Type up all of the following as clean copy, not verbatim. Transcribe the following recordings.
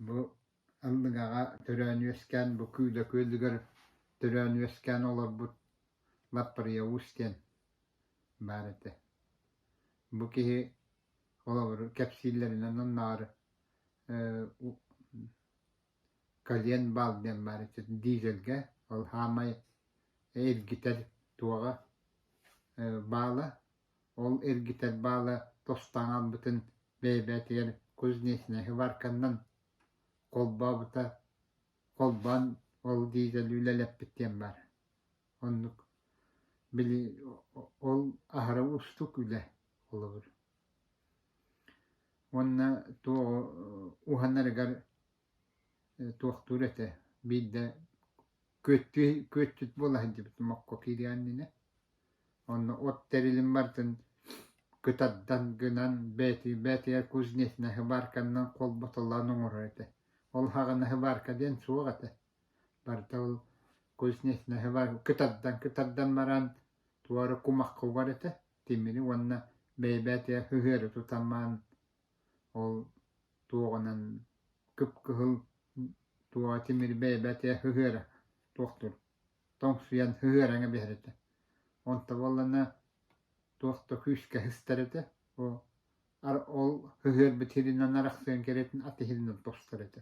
Бу Аллыҥаҕа төрөөн үөскээн, бу Күүлэ күөлүгэр төрөөн үөскээн олорбут Лаппарыйа Уус диэн баар этэ. Бу киһи холобур кэпсииллэринэн оннооҕор Кален баал диэн баар этэ дизельгэ, ол хаамай эргитэр туоҕа баала Ол эргитэр баала тостон аҕалбытын бэйэ-бэйэтигэр кузнечнай сыбаарканнан холбообута, холбоон ол дизель үлэлэппит диэн баар. Оннук били ол аһара уустук үлэ холобур. Уонна туоҕу уһанарыгар туохтуур этэ биирдэ күөттүү күөтчүт буола сылдьыбыт мокко киириэн иннинэ Онно от тэрилин барытын кытардан гынан бэйэтигэр бэйэтигэр кузнечнай сыбаарканнан холботолоон оҥорор этэ. Ол саҕана сыбаарка диэн суох этэ. Барыта ол кузнечнай сыбаарка кытардан кытардан баран туора кумахха угар этэ тимири уонна бэйэ-бэйэтигэр сыһыары тутан баран ол туоҕунан кып-кыһыл туоҕа тимири бэйэ-бэйэтигэр сыһыара туохтуур тоҥсуйан сыһыараҥа биһэр этэ. Онто буоллаҕына туох да күүскэ сыстар этэ. Ол сыһыарбыт сиринэн арахсыан кэриэтин аты сиринэн тостор этэ.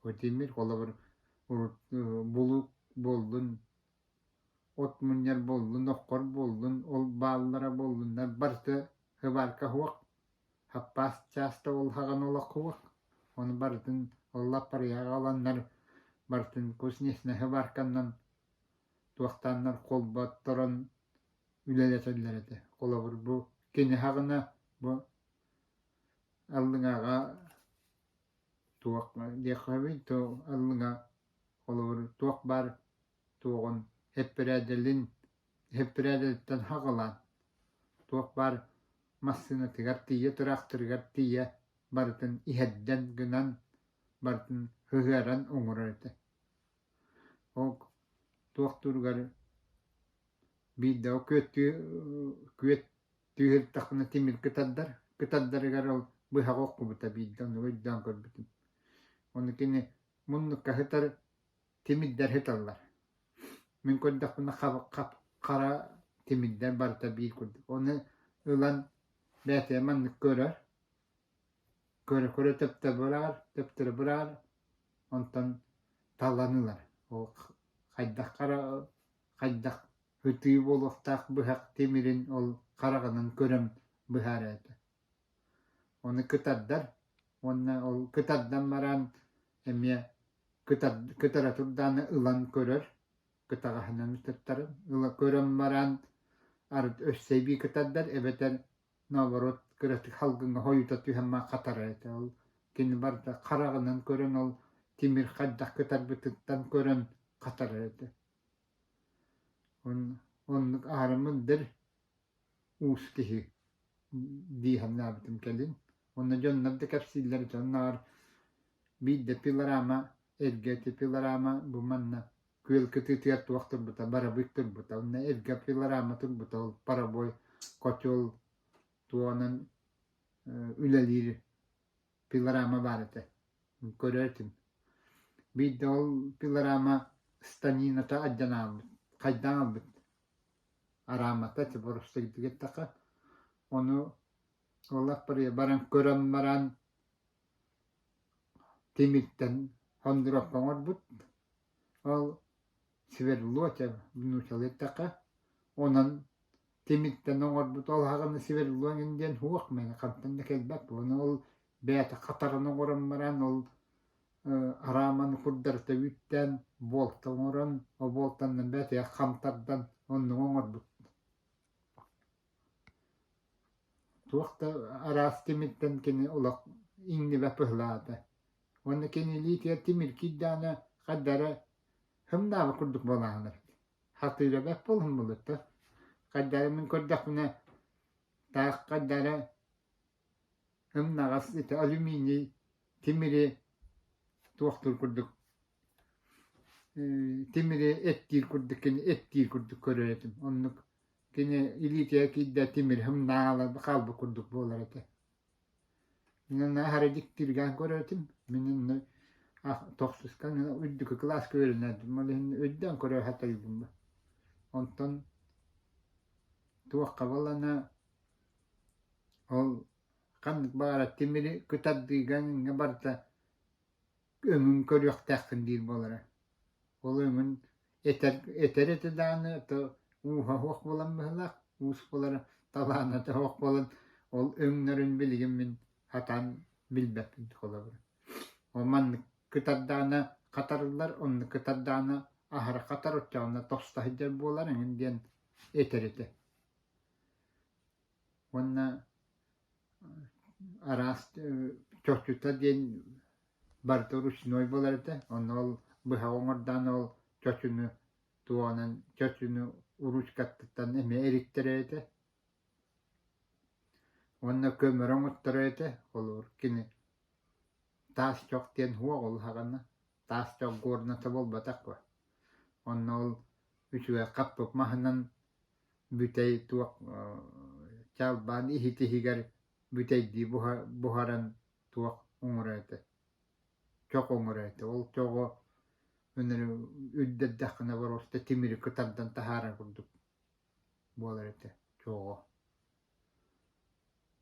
Ол тимир холобур урут булуук буоллун, от мунньар буоллун, оххор буоллун, ол бааллара буоллуннар барыта сыбаарка суох Хаппаас чааста улахан олоххуох, ону барытын ол лаппарыйаҕа ыланнар барытын кузнечнай сыбаарканнан туохтааннар холботторон үлэлэтэллэр этэ. Холобур, бу кини хаҕына бу Аллыҥаҕа туох диэххэ то Аллыҥа холобур туох баар туоҕун эппирээдэлин эппирээдэлиттэн хаҕылаан туох баар массыынатыгар тиийэ, тыраахтырыгар тиийэ барытын иһэрдэн гынан барытын сыһыаран оҥорор этэ. Ол туох туругар биирдэ ол күөттүү күөт түһүртэхпинэ тимир кытардар, кытардарыгар ол быһаҕы оххубута биирдэ ону өйдөөн көрбүтүм. Ону кини муннукка сытар тимирдэр сыталлар. Мин көрдөхпүнэ хап-хара тимирдэр барыта биир курдук. Ону ылан бэйэтэ маннык көрөр, көрө-көрө төптөрү быраҕар, төптөрү быраҕар, онтон талан ылар. Ол хайдах хара хайдах ытыы буолуохтаах быһах тимирин ол хараҕынан көрөн быһаарар этэ. Ону кытардар уонна ол кытардан баран эмиэ кытара турдааны ылан көрөр, кытаҕаһынан ытыттарын ыла көрөн баран арыт өссө эбии кытардар эбэтэр наоборот кыратык салгыҥҥа хойута түһэн маан хатарар этэ. Ол кини барыта хараҕынан көрөн ол тимир хайдах кытарбытыттан көрөн хатарар этэ. Оннук аһара мындыр уус киһи дии санаабытым кэлин. Уонна дьоннор да кэпсииллэр этэ. Оннооҕор биирдэ пилорама, эргэ ити пилорама бу манна күөл кытыытыгар туох турбута, барабыык турбута. Онно эргэ пилорама турбута, ол паровой котел туоҕунан үлэлиир пилорама баар этэ. Көрөр этим. Биирдэ ол пилорама станината алдьан аалбыт, хайдаан аалбыт. Араамата типа эттэххэ, ону ол баран көрөн баран тимиртэн хондуруопка оҥорбут. Ол сверло нууччалыы эттэххэ, онон тимиртэн оҥорбут ол аҕаны сверло эҥин диэн суох мээнэ хантан да кэлбэт. Ону ол бэйэтэ хатаран оҥорон баран ол арааманы курдарыта үүттээн буолта оҥорон, ол буолтаннан бэйэтигэр хам тардан оннугу оҥорбут. Туох да араас тимиртэн кини олох иҥнибэт быһыылаата. Уонна кини илиитигэр тимир киирдэҕинэ хайда эрэ һымнаабыт курдук буолааннар. Хатыыра бэрт буолан булutta. Хайда эрэ мин көрдөхпүнэ таах хайда эрэ ымнаҕас ити алюминий тимири туохтуур курдук тимири эттиир курдук кини эттиир курдук көрөр этим. Оннук кини илиитигэр киирдэ тимир ымнаала хаалбыт курдук буолар этэ. Мин онно аһара дьиктиргээн көрөр этим. Мин онно тохсуска үрдүкү кылааска үөрэнэрдим. Ол иһин өйдөөн көрө сатыырбын. Онтон туохха буоллаҕына ол ханнык баҕарар тимири кытардыыга эҥиҥҥэ барыта өҥүн көрүөхтээххин диир буолара. Ол өҥүн этэр этэр этэ даҕаны то ууһа суох буолан быһыылаах, уус буолара талааната суох буолан ол өҥнөрүн билигин мин сатаан билбэппин холобура. Ол маннык кытардаҕына хатарыллар, оннук кытардаҕына аһара хатар, оччоҕуна тохсо сылдьар буолар эҥин диэн этэр этэ. Уонна араас чочута диэн барыта ручной буолар этэ. Онно ол быһаҕы оҥордоон ол чочуну туоҕунан чочуну уруучкаттан эмиэ эриттэрэр этэ. Уонна көмөрө оҥотторор этэ. Холобур, кини таас чох диэн суох ол саҕана. Таас чох горната буолбатах дуо. Онно ол үчүгэй хаппыт маһынан бүтэй туох чалбаан иһит иһигэр бүтэйдии буһаран туох оҥорор этэ, чох оҥорор этэ. Ол чоҕу үрдэрдэххинэ боруоста тимири кытардан таһаарар курдук буолар этэ чоҕо.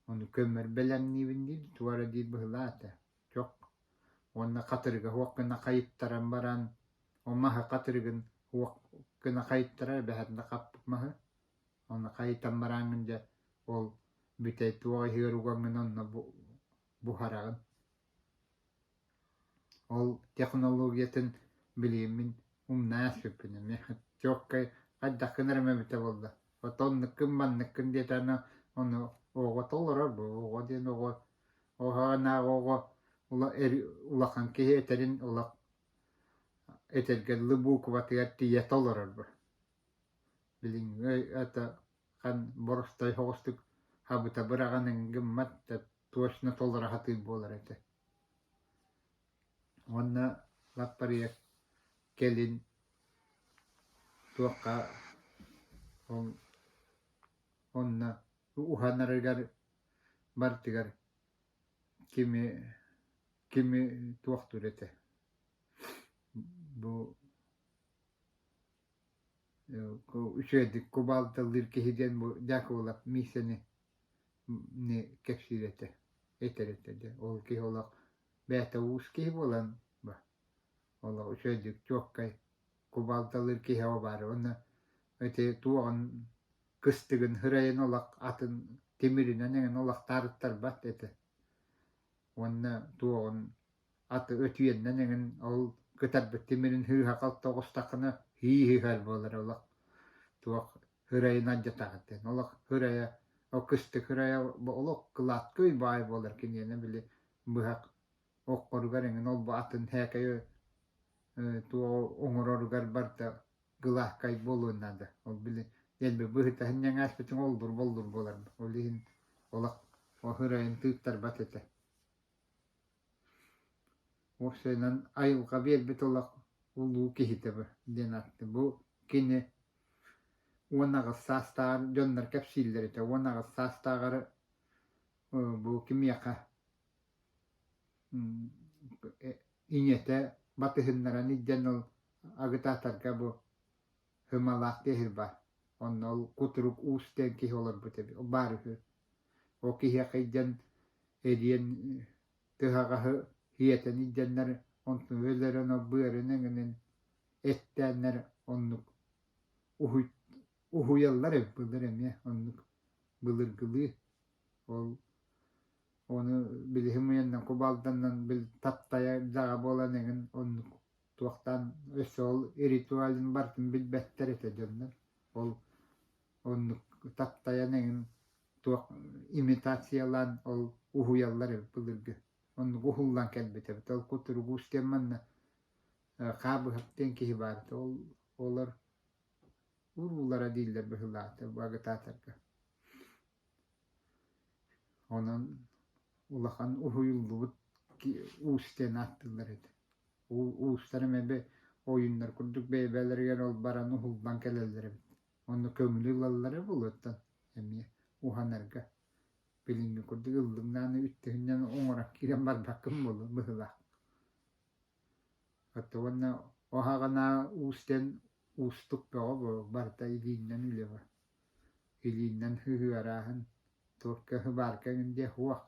Ону көмөр бэлэмниибин диир, тугу эрэ диир быһыылаах этэ. Чох уонна хатырыга суох гына хайыттаран баран, ол маһы хатырыгын суох гына хайыттарар эбэһэтинэ хаппыт маһы. Ону хайытан барааҥҥын дьэ ол бүтэй туох иһигэр угаҥҥын онно буһараҕын. Ол технологиятын билигин мин умна ааспыппын эмиэ. Чуоккай хайдах гынарым эбитэ буолла. Ото оннуккун манныккын диэтэҕинэ ону оҕо толорор бу оҕо диэн оҕо оһоҕонаах оҕо улахан киһи этэрин олох этэргэ дылы буукубатыгар тиийэ толорор бу. Билиҥҥи это хан боростой соҕустук хабыта быраҕан гыммат да точно толоро сатыыр буолар этэ. Уонна лаппарыйа кэлин туохха ол онно уһанарыгар барытыгар кими кими туохтуур этэ бу үчүгэйдик кубаалталыыр киһи диэн бу Дьаакыбылап Миисэни кэпсиир этэ, этэр этэ дьэ. Ол киһи олох бэйэтэ уус киһи буолан олох үчүгэйдик чуоккай кубаалталыыр киһи о баар уонна ити туоҕун кыстыгын һырайын олох атын тимиринэн эҥин олох таарыттарбат этэ. Уонна туоҕун аты өтүйэннэн эҥин ол кытарбыт тимирин һыыһа-халта оҕустаххына һии-һыһар буолар олох туох һырайын алдьатаҕыттан олох һырайа ол кыстык һырайа олох кылааккый баай буолар киниэнэ били быһах оккоругар эҥин ол бу атын һээкэйи туоҕу оҥороругар барыта гылааккай буолуон наада ол били дэлби быһыта сынньаҥ ааспытыҥ оллур-боллур буолар ол иһин олох ол һырайын тыыттарбат этэ. Уопсайынан айылҕа биэрбит олох улуу киһитэ диэн ааттыы. Бу кини 18 саастааҕар дьоннор кэпсииллэр этэ. 18 саастааҕар бу кимиэхэ ийэтэ батыһыннаран илдьэн ол агытаатарга бу Һымалаах диэһир баар. Онно ол Кутурук Уус диэн киһи олорбут эбит. Баар үһү. Ол киһиэхэ илдьэн эриэн тыһаҕаһы сиэтэн илдьэннэр онтун өлөрөн ол быарын эҥинин эттээннэр оннук уһуй уһуйаллар эбит былыр эмиэ оннук былыргылыы ол ону билиһин муйаннан кубалданан бил таптайа даҕа буолан эҥин оннук туохтаан өссө ол ритуалын барытын билбэттэр этэ дьоннор ол оннук таптайан эҥин туох имитациялаан ол уһуйаллар эбит былыргы оннук уһуллан кэлбит эбит ол кутуругуус диэн манна Хаабыһап диэн киһи баар этэ ол олор уруулара дииллэр быһыылаах бу агитаторга онон улахан уһуйуллубут уус диэн ааттыыллар этэ уустар эмиэ ойууннар курдук бэйэ-бэйэлэригэр ол баран уһуллан кэлэллэр эбит Онно көҥүлү ылаллара буолуоттан эмиэ уһанарга. Билиҥҥи курдук ыллыҥнаан үттүһүнэн оҥорон киирэн барбаккын буолуо быһыылаах. Оттон уонна оһоҕунаа уус диэн уустук бөҕө буолуо, барыта илииннэн үлэ бар. Илииннэн ыһыарааһын, туорка, сыбаарка эҥин диэх уох.